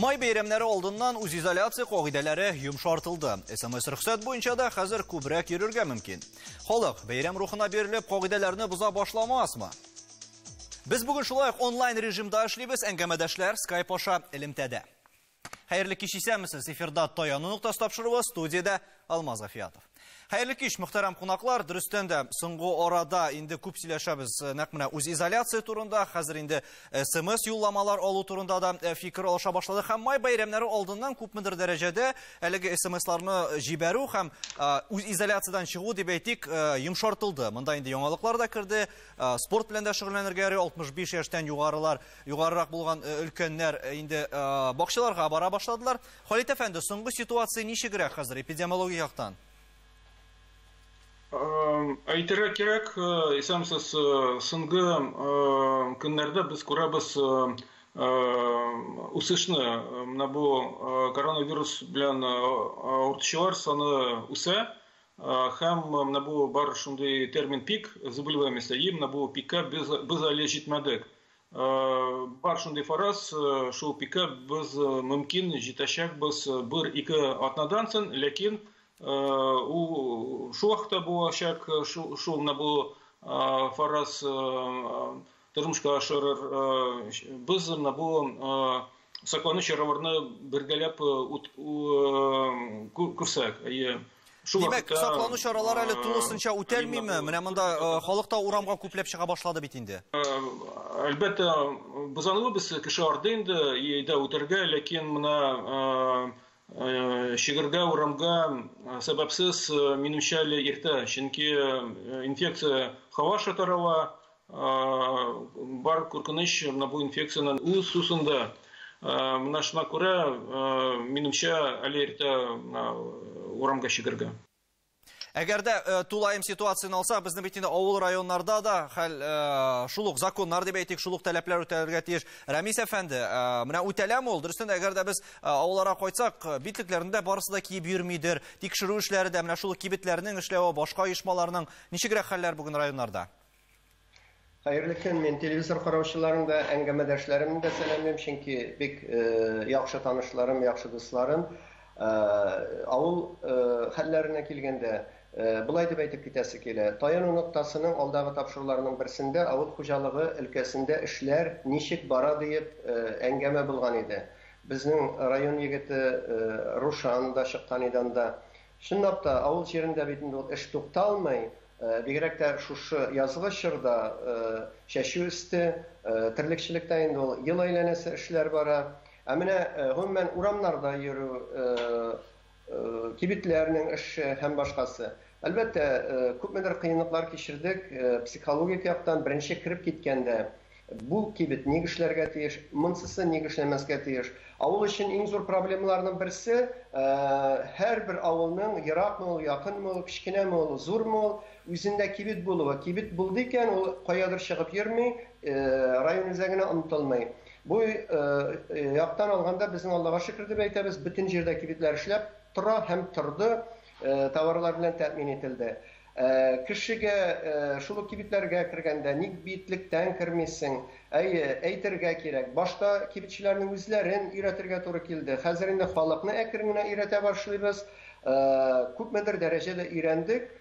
Май бәйрәмнәре алдыннан үзизоляция кагыйдәләре йомшартылды. СМС рөхсәт буенча да хәзер күбрәк йөрергә мөмкин. Халык бәйрәм рухына бирелеп кагыйдәләрне боза башламасмы? Без бүген шулай ук онлайн режимда эшлибез, әңгәмәдәшләр Skype аша элемтәдә. Хәерле кич, исәнмесез. Эфирда Таяну ноктасы тапшыруы, студиядә Алмаз Гафиятов. Хәерле кич, мөхтәрәм кунаклар. Дөрестән дә, соңгы арада инде күп сөйләшәбез нәкъ менә үзизоляция турында, хәзер инде СМС юлламалар алу турында да фикер алыша башладык. Һәм май бәйрәмнәре алдыннан күпмедер дәрәҗәдә әлеге СМСларны җибәрү һәм үзизоляциядән чыгу дип әйтик, йомшартылды. Монда инде яңалыклар да керде, спорт белән дә шөгыльләнергә ярый, 65 яшьтән югарылар, югарырак булган өлкәннәр инде бакчаларга бара башладылар. Халит әфәнде, соңгы ситуация ничегрәк хәзер эпидемиологик яктан? Әйтергә кирәк, исәнмесез, соңгы көннәрдә без күрәбез үсешне. Менә бу коронавирус белән авыртучылар саны үсә. Һәм менә бу бар шундый термин пик заболеваемости, и менә бу пикка без әле җитмәдек. Бар шундый фараз, шул пикка без мөмкин җитәчәкбез бер-ике атнадан соң, ләкин ул шул вакытта булачак, шул менә бу фараз тормышка ашырыр. Без менә бу саклану чараларны бергәләп күрсәк. Димәк, саклану чаралары әле тулысынча үтәлмиме? Менә монда халык та урамга күпләп чыга башлады бит инде. Әлбәттә, без аңлыйбыз, кеше арды инде, өйдә үтәргә, ләкин менә чыгырга урамга сәбәпсез, минемчә, әле иртә, чөнки инфекция һава аша тарала, бар куркыныч менә бу инфекциянең үз сусында. Менә шуңа күрә, минемчә, әле иртә урамга чыгырга. Әгәр дә тулаем ситуацияне алсак, безнең бит инде авыл районнарда да хәл шул ук законнар дип әйтик, шул ук таләпләр үтәлергә тиеш. Рәмис әфәнде, менә үтәләме ул? Дөрестән дә, әгәр дә без авылларга кайтсак, битлекләрне дә барысы да киеп йөрмидер. Тикшерү эшләре дә, менә шул кибетләрнең эшләве, башка оешмаларның ничегрәк хәлләр бүген районнарда? Хәерле көн, мин телевизор караучыларны да, әңгәмәдәшләремне дә сәламлим, чөнки бик яхшы танышларым, яхшы дусларым. Авыл хәлләренә килгәндә, болай дип әйтеп китәсе килә. Таяну ноктасының алдагы тапшыруларының берсендә авыл хуҗалыгы өлкәсендә эшләр ничек бара диеп әңгәмә булган иде. Безнең район егете Рушан да чыккан иде анда. Чынлап та, авыл җирендә бит инде ул эш тукталмый. Бигрәк тә шушы язгы чорда чәчү өсте, терлекчелектә инде ул ел әйләнәсе эшләр бара. Ә менә гомумән урамнарда йөрү, кибетләрнең эше һәм башкасы. Әлбәттә, күпмедер кыенлыклар кичердек, психологик яктан беренче кереп киткәндә бу кибет ник эшләргә тиеш, монсысы ник эшләмәскә тиеш. Авыл өчен иң зур проблемаларның берсе, һәрбер авылның еракмы ул, якынмы ул, кечкенәме ул, зурмы ул, үзендә кибет булуы. Кибет булды икән, ул каядыр чыгып йөрми, район үзәгенә омтылмый. Бу яктан алганда безнең Аллага шөкер дип әйтәбез, бөтен җирдә кибетләр эшләп тора һәм торды, товарлар белән тәэмин ителде. Кешегә шул ук кибетләргә кергәндә ник битлектән кермисең? Әйе, әйтергә кирәк. Башта кибетчеләрнең үзләрен өйрәтергә туры килде. Хәзер инде халыкны әкрен генә өйрәтә башлыйбыз. Күпмедер дәрәҗәдә өйрәндек,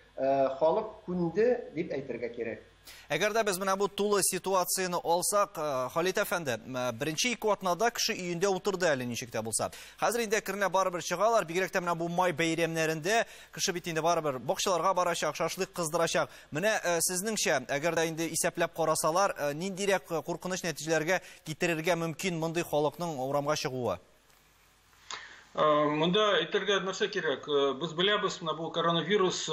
халык күнде дип әйтергә кирәк. Әгәр дә без менә бу тулы ситуацияне алсак, Халит әфәнде, беренче ике атнада кеше өендә утырды әле ничек тә булса. Хәзер инде әкренләп барыбер чыгалар, бигрәк тә менә бу май бәйрәмнәрендә кеше бит инде барыбер бакчаларга барачак, шашлык кыздырачак. Менә сезнеңчә, әгәр дә инде исәпләп карасалар, ниндирәк куркыныч нәтиҗәләргә китерергә мөмкин мондый халыкның урамга чыгуы? Монда әйтергә нәрсә кирәк? Без беләбез, менә бу коронавирус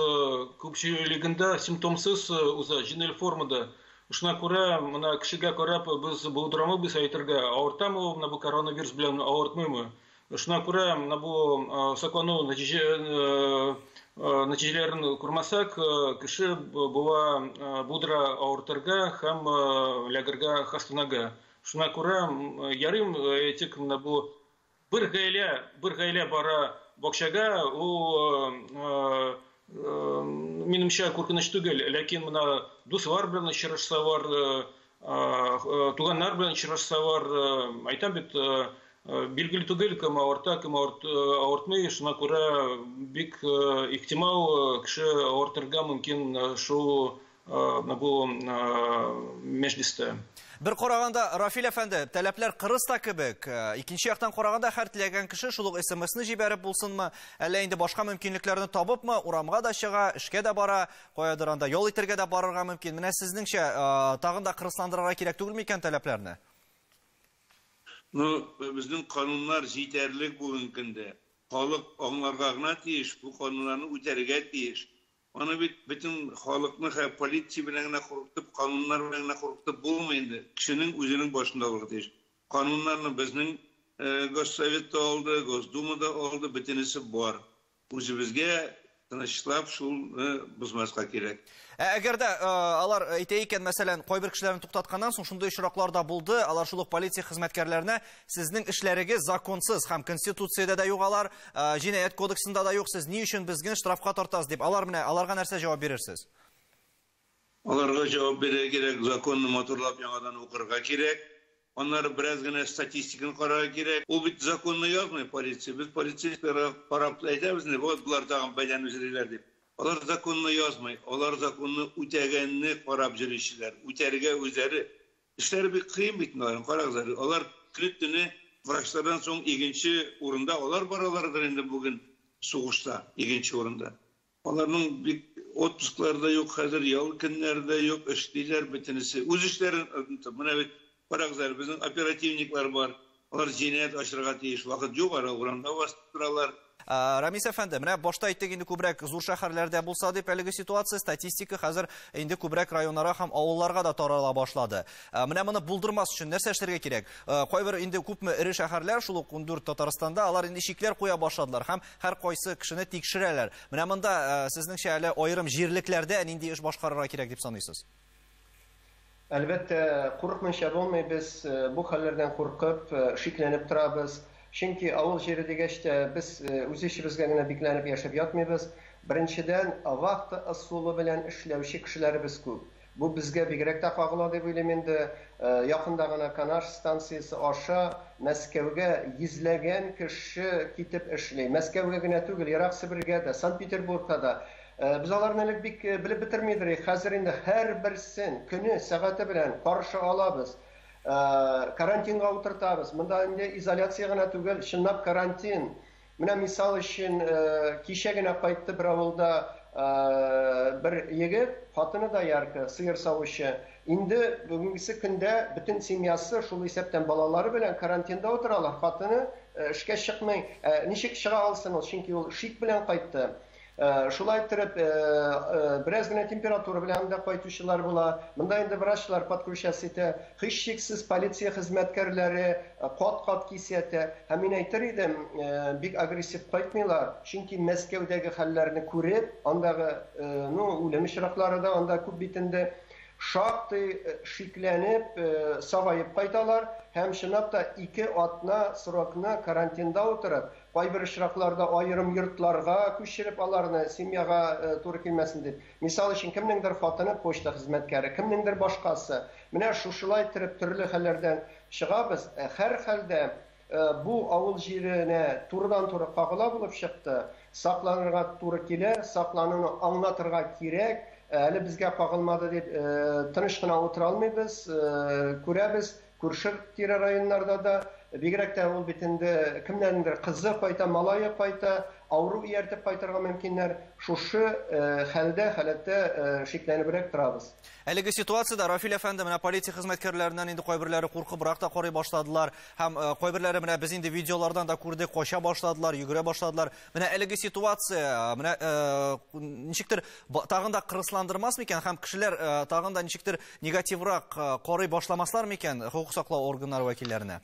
күпчелегендә симптомсыз уза, җиңел формада. Шуңа күрә менә кешегә карап без булдырамыбыз әйтергә, авыртамы ул менә бу коронавирус белән, авыртмыймы? Шуңа күрә менә бу саклану нәтиҗәләрен күрмәсәк, кеше була булдыра авыртырга һәм эләгергә хастаханәгә. Шуңа күрә ярыйм, әйтик, менә бу бер гаилә бара бакчага, ул минемчә куркыныч түгел, ләкин менә дуслар белән очрашсалар, туганнар белән очрашсалар, әйтәм бит, Билгеле түгел, кем авырта, кем авыртмый, шуңа күрә бик ихтимал кеше авыртырга мөмкин шул бу мәҗлестә. Бер караганда, Рафил әфәнде, таләпләр кырыс та кебек. Икенче яктан караганда, һәр теләгән кеше шул ук СМСны җибәреп булсынмы, әллә инде башка мөмкинлекләрне табыпмы, урамга да чыга, эшкә дә бара, каядыр анда ял итәргә дә барырга мөмкин. Менә сезнеңчә, тагын да кырысландырырга кирәк түгелме икән таләпләрне? Ну, безнең кануннар җитәрлек бүгенге көндә. Халык аңларга гына тиеш, бу кануннарны үтәргә тиеш. Аны бит бөтен халыкны һәм полиция белән генә куркытып, кануннар белән генә куркытып булмый инде. Кешенең үзенең башында булырга тиеш. Кануннарны безнең Госсовет та алды, Госдума да алды, бөтенесе бар. Үзебезгә тынычлап шуны бозмаска кирәк. Әгәр дә алар әйтә икән, мәсәлән, кайбер кешеләрне туктатканнан соң шундый очраклар да булды, алар шул ук полиция хезмәткәрләренә сезнең эшләрегез законсыз һәм конституциядә дә юк алар, җинаять кодексында да юк, сез ни өчен безне штрафка тартасыз дип, алар менә аларга нәрсә җавап бирерсез? Аларга җавап бирергә кирәк, законны матурлап яңадан укырга кирәк. Аннары бераз генә статистиканы карарга кирәк. Ул бит законны язмый полиция. Без полицейскийларга карап әйтәбез инде, вот болар тагын бәйләнеп йөриләр дип. Алар законны язмый, алар законны үтәгәнне карап йөрүчеләр. Үтәргә үзләре. Эшләре бик кыен бит аларның, карагыз әле. Алар көне-төне врачлардан соң икенче урында, алар баралардыр инде бүген сугышта, икенче урында. Аларның бик отпусклары да юк, хәзер ял көннәре дә юк, эшлиләр бөтенесе. Үз эшләрен онытып, менә бит карагыз әле, безнең оперативниклар бар, алар җинаять ачырга тиеш, вакыт юк, ара урамда басып торалар. Рамис әфәнде, менә башта әйттек инде күбрәк зур шәһәрләрдә булса дип әлеге ситуация, статистика хәзер инде күбрәк районнарга һәм авылларга да тарала башлады. Менә моны булдырмас өчен нәрсә эшләргә кирәк? Кайбер инде күпме эре шәһәрләр, шул ук 14 Татарстанда, алар инде чикләр куя башладылар һәм һәр кайсы кешене тикшерәләр. Менә монда сезнеңчә әле аерым җирлекләрдә нинди эш башкарырга кирәк дип саныйсыз? Әлбәттә, курыкмыйча булмый, без бу хәлләрдән куркып, шикләнеп торабыз. Чөнки авыл җире дигәч тә без үз эшебезгә генә бикләнеп яшәп ятмыйбыз. Беренчедән, вахта ысулы белән эшләүче кешеләребез күп. Бу безгә бигрәк тә кагыла дип уйлыйм инде. Якында гына Канаш станциясе аша Мәскәүгә йөзләгән кеше китеп эшли. Мәскәүгә генә түгел, Ерак Себергә дә, Санкт-Петербургка да. Без аларны элек бик белеп бетермидер. Хәзер инде һәрберсен көне, сәгате белән каршы алабыз. Карантинга утыртабыз. Монда инде изоляция гына түгел, чынлап карантин. Менә мисал өчен, кичә генә кайтты бер авылда бер егет, хатыны да яркы, сыер савучы. Инде бүгенге көндә бөтен семьясы, шул исәптән балалары белән карантинда утыралар. Хатыны эшкә чыкмый. Ничек чыга алсын ул? Чөнки ул шик белән кайтты. Шулай иттереп, бераз генә температура белән дә кайтучылар була. Монда инде врачлар подключаться итә. Һичшиксез полиция хезмәткәрләре кат-кат кисәтә. Һәм мин әйтер идем, бик агрессив кайтмыйлар. Чөнки Мәскәүдәге хәлләрне күреп, андагы, үлем очраклары да анда күп бит инде. Шактый шикләнеп, сагаеп кайталар һәм чынлап та 2 атна срокны карантинда утырып, кайбер очракларда аерым йортларга күчереп аларны семьяга туры килмәсен дип. Мисал өчен, кемнеңдер хатыны почта хезмәткәре, кемнеңдер башкасы. Менә шушылай иттереп төрле хәлләрдән чыгабыз. Һәр хәлдә бу авыл җиренә турыдан-туры кагыла булып чыкты. Сакланырга туры килә, саклануны аңлатырга кирәк. Әле безгә кагылмады дип тыныч кына утыра алмыйбыз. Күрәбез, күрше тирә районнарда да, бигрәк тә ул бит инде кемнәрнеңдер кызы кайта, малае кайта, авыру ияртеп кайтырга мөмкиннәр. Шушы хәлдә, халәттә шикләнебрәк торабыз. Әлеге ситуациядә Рафил әфәнде, менә полиция хезмәткәрләреннән инде кайберләре куркыбрак та карый башладылар һәм кайберләре менә без инде видеолардан да күрдек, кача башладылар, йөгерә башладылар. Менә әлеге ситуация, менә ничектер тагын да кырысландырмас микән һәм кешеләр тагын да ничектер негативрак карый башламаслар микән хокук саклау органнары вәкилләренә?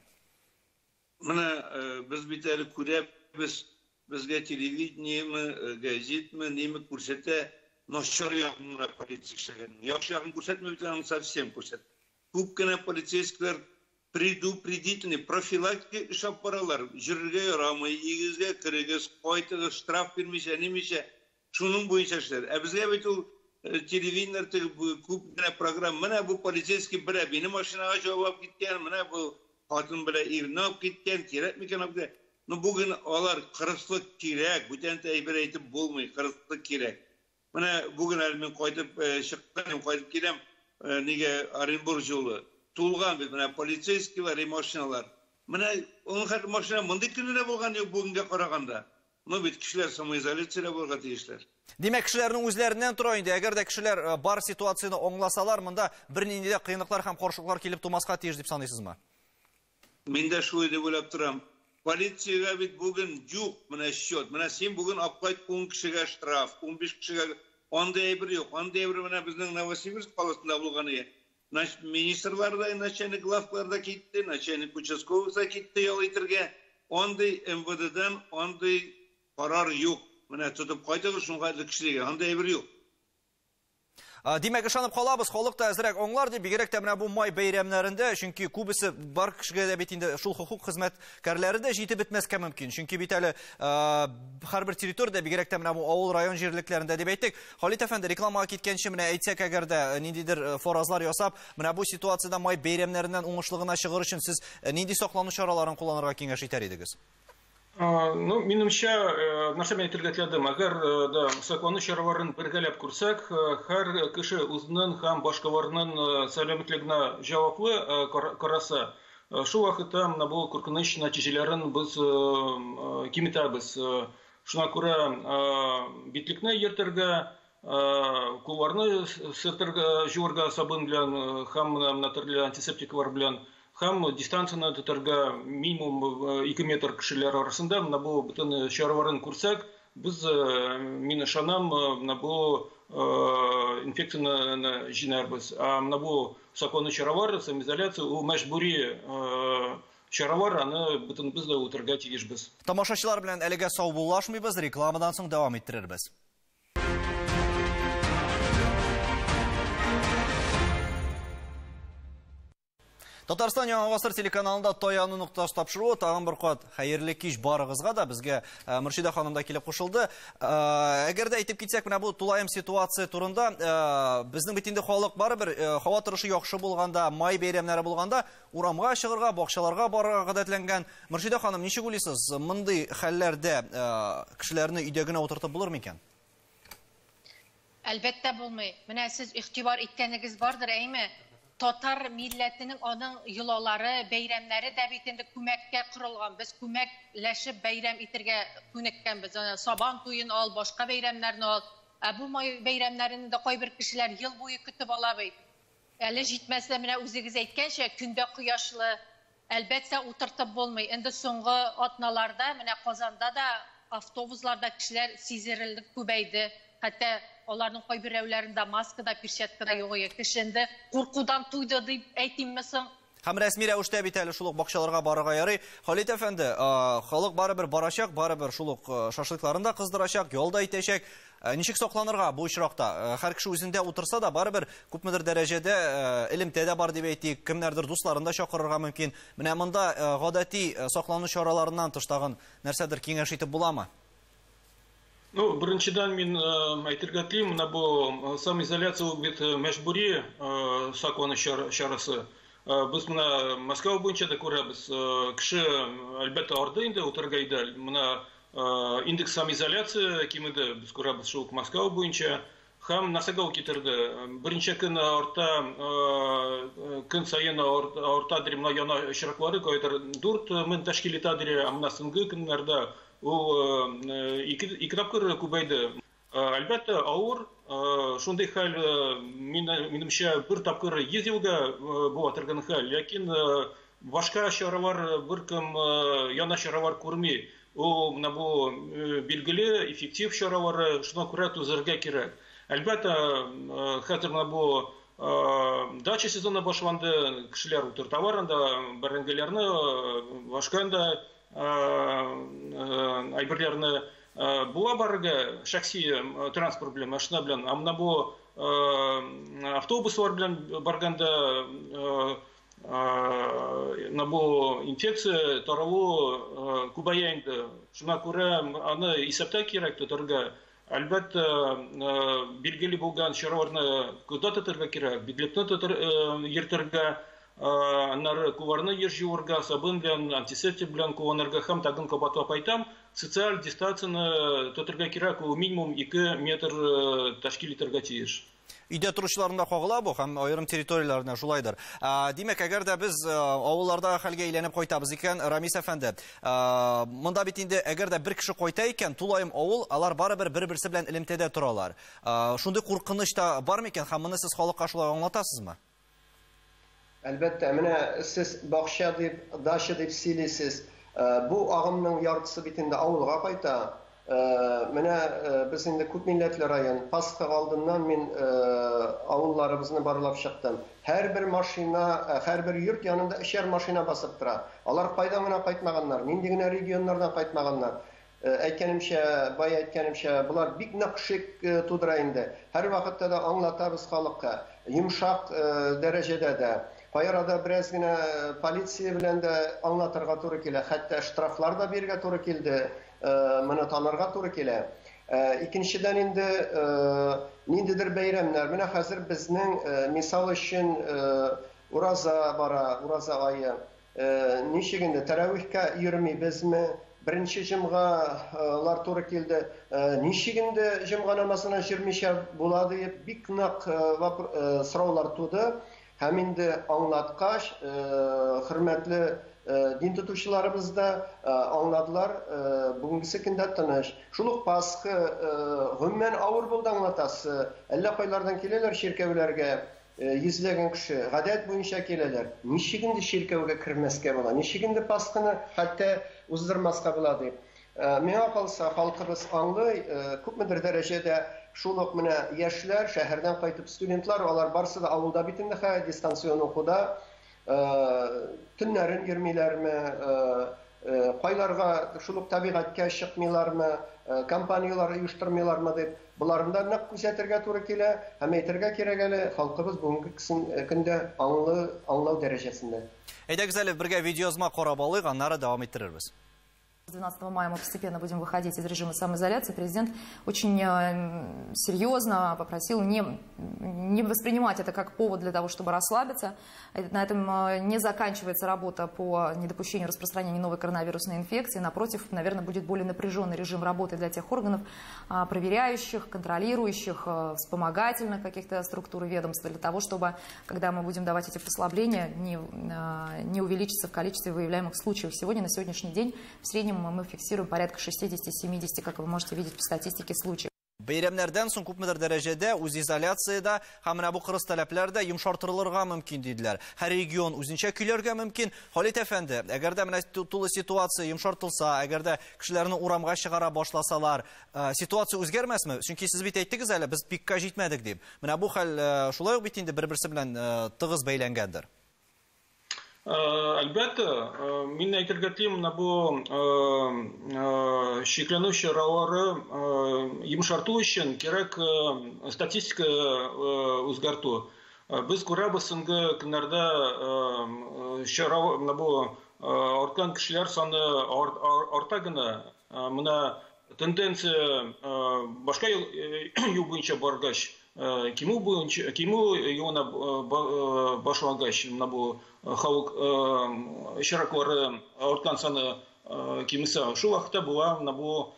Менә без бит әле күрәбез, безгә телевидениеме, газетмы, неме күрсәтә, начар ягын гына полиция эшләгән. Яхшы ягын күрсәтмәй бит, аны совсем күрсәтми. Күп кенә полицейскийлар предупредительный, профилактика эш алып баралар. Йөрергә ярамый, өегезгә керегез, кайтыгыз, штраф бирмичә, нимичә. Шуның буенча эшләр. Ә безгә бит ул телевидение теге күп кенә программа. Менә бу полицейский бер әбине машинага җавап киткән, менә бу Хатын белән ирне алып киткән, кирәк микән алып киткән. Ну, бүген алар кырыслык кирәк, бүтән әйбер әйтеп булмый, кырыслык кирәк. Менә бүген әле мин кайтып чыккан, кайтып киләм, нигә Оренбург юлы тулган бит, менә полицейскийлар и машиналар. Менә ун хәтле машина мондый көндә дә булган юк бүгенгә караганда. Ну бит кешеләр самоизоляциядә булырга тиешләр. Димәк, кешеләрнең үзләреннән тора инде. Әгәр дә кешеләр бар ситуацияне аңласалар, монда бернинди дә кыенлыклар һәм каршылыклар килеп тумаска тиеш дип саныйсызмы? Мин дә шулай дип уйлап торам. Полициягә бит бүген юк менә счет. Менә син бүген алып кайт 10 кешегә штраф, 15 кешегә, андый әйбер юк. Андый әйбер менә безнең Новосибирск каласында булган иде. Значит, министрлар да, начальник главклар да китте, начальник участковых да китте ял итәргә. Андый МВДдан андый карар юк. Менә тотып кайтыгыз шуңа хәтле кешеләргә, андый әйбер юк. Димәк, ышанып калабыз, халык та әзрәк аңлар дип, бигрәк тә менә бу май бәйрәмнәрендә, чөнки күбесе бар кешегә дә бит инде шул хукук хезмәткәрләре дә җитеп бетмәскә мөмкин. Чөнки бит әле һәрбер территориядә, бигрәк тә менә бу авыл район җирлекләрендә дип әйттек. Халит әфәнде, рекламага киткәнче менә әйтсәк, әгәр дә ниндидер фаразлар ясап, менә бу ситуациядә май бәйрәмнәреннән уңышлы гына чыгыр өчен сез нинди саклану чараларын кулланырга киңәш итәр идегез? Ну, минемчә, нәрсә мен әйтергә теләдем, әгәр да саклану чараларын бергәләп күрсәк, һәр кеше үзенең һәм башкаларның сәламәтлегенә җаваплы караса, шул вакытта менә бу куркыныч нәтиҗәләрен без киметәбез. Шуңа күрә битлекне йөртергә, кулларны сөртергә, җуарга сабын белән һәм менә төрле антисептиклар белән, һәм дистанцияне тотарга минимум 2 метр кешеләр арасында. Менә бу бөтен чараларын күрсәк, без, мин ышанам, менә бу инфекцияне җиңәрбез. Ә менә бу саклану чаралары, самоизоляция, ул мәҗбүри чаралар, аны бөтен без дә үтәргә тиешбез. Тамашачылар белән әлегә саубуллашмыйбыз, рекламадан соң дәвам иттерербез. Татарстан Яңа Гасыр телеканалында Таяну ноктасы тапшыруы. Тагын бер кат хәерле кич барыгызга да, безгә Мөршидә ханым да килеп кушылды. Әгәр дә әйтеп китсәк, менә бу тулаем ситуация турында, безнең бит инде халык барыбер һава торышы яхшы булганда, май бәйрәмнәре булганда урамга чыгарга, бакчаларга барырга гадәтләнгән. Мөршидә ханым, ничек уйлыйсыз, мондый хәлләрдә кешеләрне өйдә генә утыртып булыр микән? Әлбәттә булмый. Менә сез игътибар иткәнегез бардыр, әйме? Татар милләтенең аның йолалары, бәйрәмнәре дә бит инде күмәккә корылган. Без күмәкләшеп бәйрәм итәргә күнеккәнбез. Ана Сабан туен ал, башка бәйрәмнәрне ал. Ә бу май бәйрәмнәрен дә кайбер кешеләр ел буе көтеп ала бит. Әле җитмәсә, менә үзегез әйткәнчә, көндә кояшлы, әлбәттә утыртып булмый. Инде соңгы атналарда менә Казанда да автобусларда кешеләр сизелерлек күбәйде. Хәтта аларның кайберәүләрендә маска да, перчатка да юк иде. Кеше инде куркудан туйды дип әйтимме соң? Һәм рәсми рәвештә бит әле шул ук бакчаларга барырга ярый. Халит әфәнде, халык барыбер барачак, барыбер шул ук шашлыкларын да кыздырачак, ял да итәчәк. Ничек сакланырга бу очракта? Һәр кеше үзендә утырса да, барыбер күпмедер дәрәҗәдә элемтә дә бар дип әйтик, кемнәрдер дусларын да чакырырга мөмкин. Менә монда гадәти саклану чараларыннан тыш тагын нәрсәдер киңәш итеп буламы? Ну, беренчедән мин әйтергә телим, менә бу самоизоляция ул бит мәҗбүри саклану чарасы. Без менә Мәскәү буенча да күрәбез, кеше әлбәттә арды инде утырырга иде. Менә индекс самоизоляция кимеде, без күрәбез шул ук Мәскәү буенча. Һәм нәрсәгә ул китерде? Берничә көн арта, көн саен арта дери, менә яңа очраклары кайдыр 4000 тәшкил итә дери, ә менә соңгы көннәрдә ул ике тапкыр күбәйде. Әлбәттә, авыр, шундый хәл, минемчә, бер тапкыр 100 елга була торган хәл, ләкин башка чаралар беркем яңа чаралар күрми. Ул менә бу билгеле эффектив чаралары, шуңа күрә түзәргә кирәк. Әлбәттә, хәзер менә бу дача сезоны башланды, кешеләр утырталар анда бәрәңгеләрне, башка анда әйберләрне була барырга шәхси транспорт белән, машина белән. Ә менә бу автобуслар белән барганда менә бу инфекция таралу күбәя инде. Шуңа күрә аны исәптә кирәк тотарга. Әлбәттә, билгеле булган чараларны күздә тотарга кирәк, битлекне йөртергә. Аннары кулларны еш юырга, сабын белән, антисептик белән кулланырга һәм тагын кабатлап әйтәм, социаль дистанцияне тотырга кирәк, ул минимум 2 метр тәшкил итәргә тиеш. Өйдә торучыларында кагыла бу һәм аерым территорияләренә шулайдыр. Димәк, әгәр дә без авылларда хәлгә әйләнеп кайтабыз икән, Рамис әфәнде, монда бит инде әгәр дә бер кеше кайта икән, тулаем авыл, алар барыбер бер-берсе белән элемтәдә торалар. Шундый куркыныч та бар микән һәм моны сез халыкка шулай аңлатасызмы? Әлбәттә, менә сез бакча дип, дача дип сөйлисез. Бу агымның яртысы бит инде авылга кайта. Менә без инде күп милләтле район. Пасха алдыннан мин авылларыбызны барлап чыктым. Һәрбер машина, һәрбер йорт янында өчәр машина басып тора. Алар кайдан гына кайтмаганнар, нинди генә регионнардан кайтмаганнар. Әйткәнемчә, бай әйткәнемчә, болар бик нык шик тудыра инде. Һәр вакытта да аңлатабыз халыкка, йомшак дәрәҗәдә дә. Кай арада бераз генә полиция белән дә аңлатырга туры килә, хәтта штрафлар да бирергә туры килде, моны танырга туры килә. Икенчедән инде ниндидер бәйрәмнәр. Менә хәзер безнең мисал өчен ураза бара, ураза ае. Ничек инде тәравихка йөрмибезме? Беренче җомгалар туры килде. Ничек инде җомга намазына йөрмичә була дип бик нык сораулар туды. Һәм инде аңлаткач, хөрмәтле дин тотучыларыбыз да аңладылар, бүгенгесе көндә тыныч. Шул ук Пасха гомумән авыр булды аңлатасы. Әллә кайлардан киләләр чиркәүләргә, йөзләгән кеше гадәт буенча киләләр. Ничек инде чиркәүгә кермәскә була? Ничек инде Пасханы хәтта уздырмаска була дип. Миңа калса, халкыбыз аңлый, күпмедер дәрәҗәдә шул ук менә яшьләр, шәһәрдән кайтып студентлар, алар барысы да авылда бит инде хәзер дистанцион укуда, төннәрен йөрмиләрме, кайларга шул ук табигатькә чыкмыйлармы, компанияләр оештырмыйлармы дип, боларны да нык күзәтергә туры килә һәм әйтергә кирәк әле, халкыбыз бүгенге көндә аңлы, аңлау дәрәҗәсендә. Әйдәгез әле бергә видеоязма карап алыйк, аннары дәвам иттерербез. С 12 мая мы постепенно будем выходить из режима самоизоляции. Президент очень серьезно попросил не воспринимать это как повод для того, чтобы расслабиться. На этом не заканчивается работа по недопущению распространения новой коронавирусной инфекции. Напротив, наверное, будет более напряженный режим работы для тех органов, проверяющих, контролирующих, вспомогательных каких-то структур и ведомств, для того, чтобы, когда мы будем давать эти послабления, не увеличиться в количестве выявляемых случаев. Сегодня, на сегодняшний день, в среднем мы фиксируем порядка 60-70, как вы можете видеть по статистике, случаев. Бәйрәмнәрдән соң күпмедер дәрәҗәдә үзизоляциядә һәм менә бу кырыс таләпләр дә йомшартылырга мөмкин диделәр. Һәр регион үзенчә көйләргә мөмкин. Халит әфәнде, әгәр дә менә тулы ситуация йомшартылса, әгәр дә кешеләрне урамга чыгара башласалар, ситуация үзгәрмәсме? Чөнки сез бит әйттегез әле, без пикка җитмәдек дип. Менә бу хәл шулай ук бит инде бер-берсе белән тыгыз бәйләнгәндер. Әлбәттә, мин әйтергә телим, менә бу чикләнү чаралары йомшарту өчен кирәк статистика үзгәртү. Без күрәбез соңгы көннәрдә чара, менә бу арткан кешеләр саны арта гына. Менә тенденция башка юл буенча баргач, кимү буенча, кимү юлына башлангач, менә бу халык чираклары арткан саны кимесә, шул вакытта була менә бу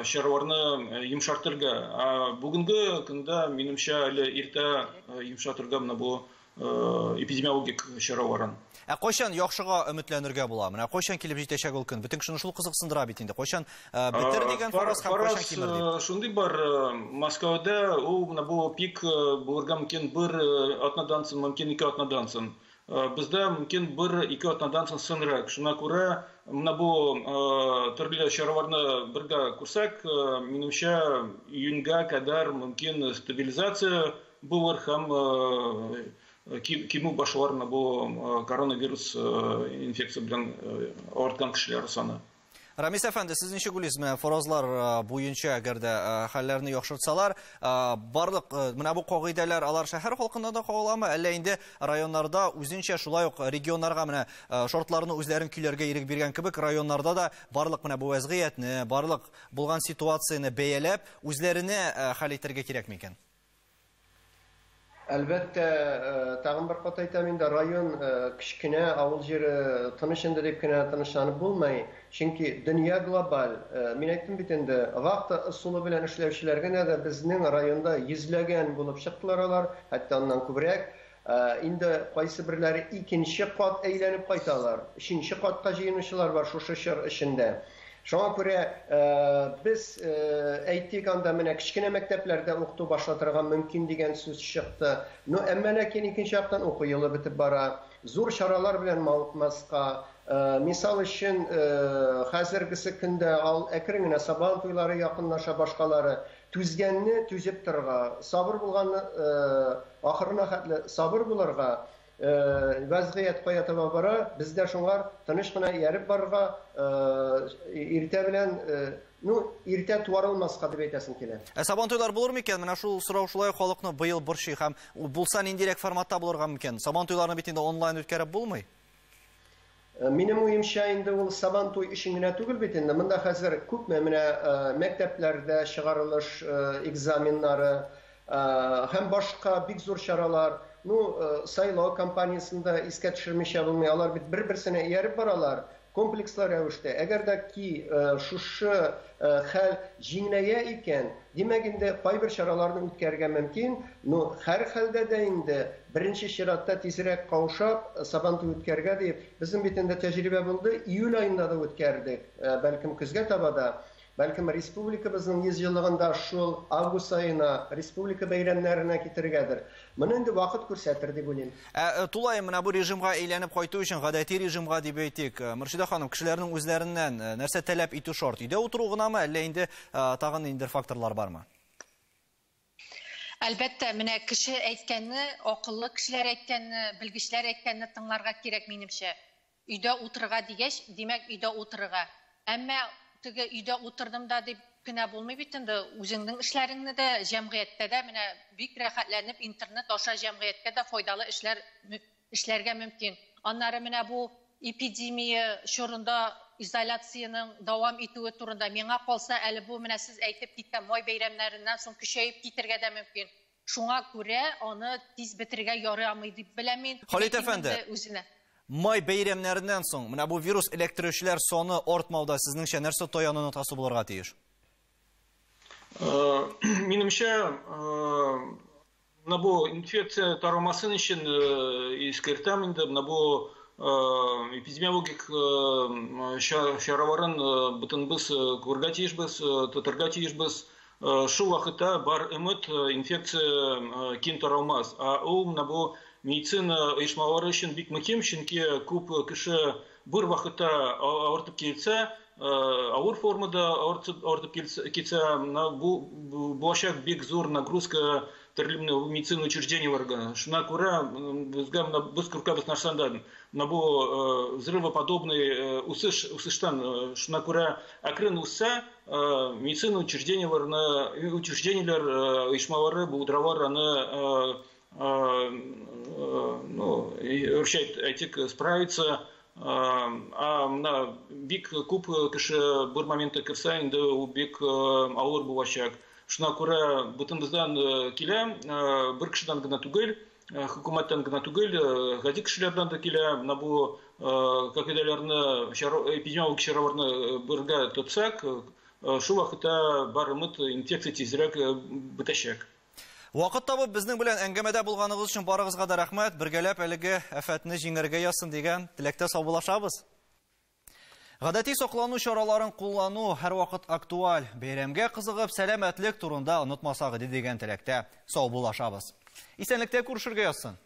чараларны йомшартырга. Ә бүгенге көндә, минемчә, әле иртә йомшартырга менә бу эпидемиологик чараларын. Ә кайчан яхшыга өметләнергә була? Менә кайчан килеп җитәчәк ул көн? Бөтен кешене шул кызыксындыра бит инде. Кайчан бетер дигән фараз һәм кайчан кимер дип? Шундый бар, Мәскәүдә ул менә бу пик булырга мөмкин бер атнадан соң, мөмкин ике атнадан соң. Бездә мөмкин бер ике атнадан соң соңрак. Шуңа күрә менә бу төрле чараларны бергә күрсәк, минемчә, июньгә кадәр мөмкин стабилизация булыр һәм кимү башлар менә бу коронавирус инфекция белән авырткан кешеләр саны. Рамис әфәнде, сез ничек уйлыйсыз, менә фаразлар буенча, әгәр дә хәлләрне яхшыртсалар, барлык менә бу кагыйдәләр алар шәһәр халкына да кагыламы, әллә инде районнарда үзенчә шулай ук регионнарга менә шартларны үзләрен көйләргә ирек биргән кебек, районнарда да барлык менә бу вәзгыятьне, барлык булган ситуацияне бәяләп, үзләренә хәл итәргә кирәк микән? Әлбәттә, тагын бер кат әйтәм инде, район кечкенә, авыл җире тыныч инде дип кенә тынычланып булмый. Чөнки дөнья глобаль. Мин әйттем бит инде, вахта ысулы белән эшләүчеләр генә дә безнең районда йөзләгән булып чыктылар алар, хәтта аннан күбрәк. Инде кайсы берләре икенче кат әйләнеп кайталар, өченче катка җыенучылар бар шушы чор эчендә. Шуңа күрә без әйтик анда менә кечкенә мәктәпләрдә укыту башлатырга мөмкин дигән сүз чыкты. Но әмма ләкин икенче яктан уку елы бетеп бара. Зур чаралар белән мавыкмаска. Мисал өчен, хәзергесе көндә әкрен генә Сабан туйлары якынлаша, башкалары. Түзгәнне түзеп торырга, сабыр булганны ахырына хәтле сабыр булырга, вәзгыять кая таба бара, бездә шуңар тыныч кына ияреп барырга, иртә белән, ну, иртә туарылмаска дип әйтәсем килә. Ә Сабан туйлар булыр микән? Менә шул сорау шулай халыкны быел борчый һәм булса ниндирәк форматта булырга мөмкин? Сабан туйларны бит инде онлайн үткәреп булмый. Минем уемча инде ул Сабан туй өчен генә түгел бит инде. Монда хәзер күпме менә мәктәпләрдә чыгарылыш экзаменнары һәм башка бик зур чаралар. Ну, сайлау кампаниясендә искә төшермичә булмый. Алар бит бер-берсенә ияреп баралар комплекслы рәвештә. Әгәр дә ки шушы хәл җиңеләя икән, димәк инде кайбер чараларны үткәрергә мөмкин. Но һәр хәлдә дә инде беренче чиратта тизрәк каушап Сабан туй үткәрергә дип, безнең бит инде тәҗрибә булды, июль аенда да үткәрдек, бәлкем көзгә таба да, бәлкем республикабызның 100 еллыгында шул август аена республика бәйрәмнәренә китергәдер. Моны инде вакыт күрсәтер дип уйлыйм. Тулаем менә бу режимга әйләнеп кайту өчен гадәти режимга дип әйтик. Мөршидә ханым, кешеләрнең үзләреннән нәрсә таләп итү шарт? Өйдә утыру гынамы, әллә инде тагын ниндидер факторлар бармы? Әлбәттә, менә кеше әйткәнне, акыллы кешеләр әйткәнне, белгечләр әйткәнне тыңларга кирәк минемчә. Өйдә утырырга дигәч, димәк өйдә утырырга. Әмма теге өйдә утырдым да дип кенә булмый бит инде, үзеңнең эшләреңне дә, җәмгыятьтә дә менә бик рәхәтләнеп интернет аша җәмгыятькә дә файдалы эшләр эшләргә мөмкин. Аннары менә бу эпидемия чорында изоляциянең дәвам итүе турында миңа калса, әле бу менә сез әйтеп киткән май бәйрәмнәреннән соң көчәеп китергә дә мөмкин. Шуңа күрә аны тиз бетерергә ярамый дип беләм мин. Халит әфәнде, үзенә. Май бәйрәмнәреннән соң менә бу вирус эләктерүчеләр саны артмауда сезнеңчә нәрсә таяну ноктасы булырга тиеш? Минемчә, менә бу инфекция таралмасын өчен искәртәм инде, менә бу эпидемиологик чараларын бөтен без күрергә тиешбез, тотарга тиешбез. Шул вакытта бар өмет инфекция киң таралмас. Ә ул менә бу медицина оешмалары өчен бик мөһим, чөнки күп кеше бер вакытта авыртып килсә, авыр формада авыртып китсә, бу булачак бик зур нагрузка төрле медицина учреждениеләргә. Шуңа күрә безгә без куркабыз нәрсәдән? Менә бу взрывоподобный үсеш, үсештән. Шуңа күрә әкрен үссә, медицина учреждениеләрне, учреждениеләр оешмалары булдыралар аны, ну, әйтик, справиться. А менә бик күп кеше бер моментта керсә, инде ул бик авыр булачак. Шуңа күрә бөтенебездән килә, бер кешедән генә түгел, хөкүмәттән генә түгел, гади кешеләрдән дә килә. Менә бу кагыйдәләрне, эпидемиологик чараларны бергә тотсак, шул вакытта бар өмет инфекция тизрәк бетәчәк. Вакыт табып безнең белән әңгәмәдә булганыгыз өчен барыгызга да рәхмәт. Бергәләп әлеге афәтне җиңәргә язсын дигән теләктә саубуллашабыз. Гадәти саклану чараларын куллану һәрвакыт актуаль. Бәйрәмгә кызыгып сәламәтлек турында онытмасак иде дигән теләктә саубуллашабыз. Исәнлектә күрешергә язсын.